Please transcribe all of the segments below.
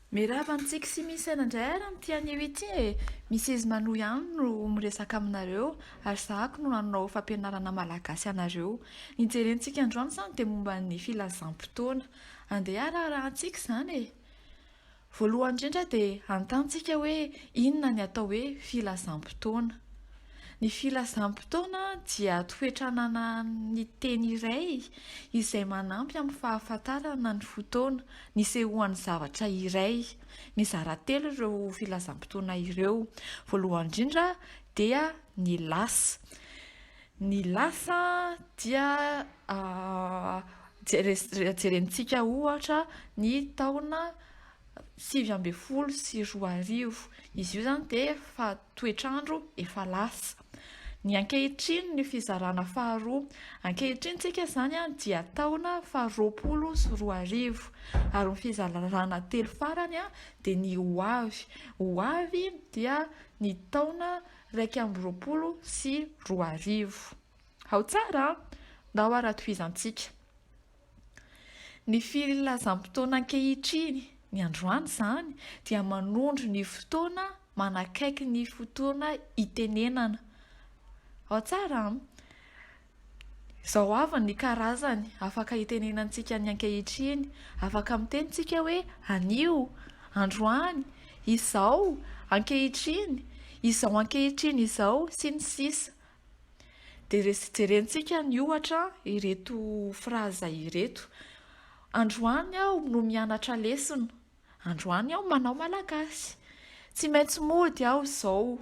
Miarahaba antsika sy Misaina indray ary amin'ity anio ity e! Misy izy manohy ihany no miresaka aminareo ary zahako no hanao fampianarana malagasy anareo. Ny jerentsika androany izany dia momba ny filazam-potoana. Andeha haraharahantsika izany e! Voalohany indrindra dia hanontany tsika hoe inona ny atao hoe filazam-potoana. Ny filazam-potoana dia toetra ananan'ny teny iray izay manampy amin'ny fahafantarana ny fotoana nisehoan'ny zavatra iray. Mizara telo ireo filazam-potoana ireo. Voalohany indrindra dia ny lasa. Ny lasa dia jerentsika ohatra ny taona 2019. Izy io izany dia efa toetr'andro efa lasa. Ny ankehitriny ny fizarana faharoa. Ankehitriny tsika izany dia taona faha 2020. Ary ny fizarana telo farany dia ny ho avy. Ho avy dia ny taona 2021. Ao tsara an! Ndao ary hatohizantsika. Ny filazam-potoana ankehitriny, ny androany izany, dia manondro ny fotoana manakaiky ny fotoana itenenana. Ao tsara an! Izao avy ny karazany afaka itenenantsika ny ankehitriny. Afaka miteny tsika hoe anio, androany, izao, ankehitriny, izao ankehitriny izao, sy ny sisa. Dia jerentsika ny ohatra ireto phrase ireto. Androany aho no mianatra lesona. Androany aho manao malagasy. Tsy maintsy mody aho izao.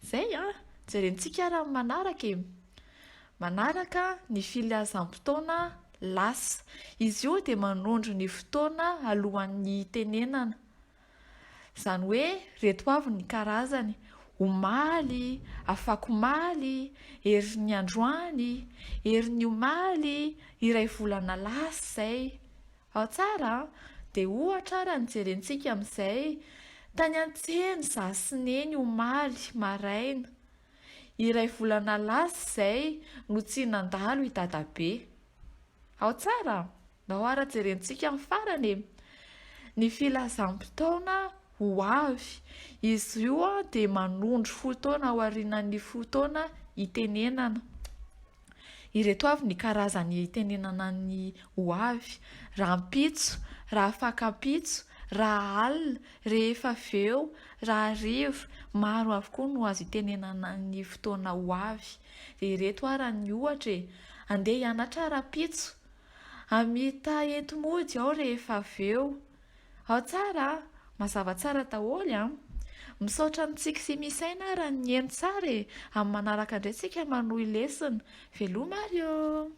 Izay an! Jerentsika ary amin'ny manaraka e! Manaraka ny filazam-potoana lasa. Izy io dia manondro ny fotoana alohan'ny hitenenana. Izany hoe reto avy ny karazany, omaly, afakomaly, herin'ny androany, herin'ny omaly, iray volana lasa izay. Ao tsara an! Dia ohatra ara ny jerentsika amin'izay, tany an-tsena izaho sy Neny omaly maraina. Iray volana lasa izay no tsy nandalo i Dadabe. Ao tsara an! Ndao ara jerentsika ny farany e! Ny filazam-potoana ho avy. Izy io dia manondro fotoana aorianan'ny fotoana itenenana. Ireto avy ny karazany itenenana ny ho avy, rahampitso, rahafakampitso, raha alina, rehefa avy eo, rahariva. Maro avokoa no azo itenenana ny fotoana ho avy. Dia ireto ara ny ohatra e! Andeha hianatra rahampitso. Hamita enti-mody aho rehefa avy eo. Ao tsara a! Mazava tsara daholo an! Misaotra an'i Tsiky sy Misaina ary nihaino tsara e! Amin'ny manaraka indray tsika manohy lesona. Veloma ary ô!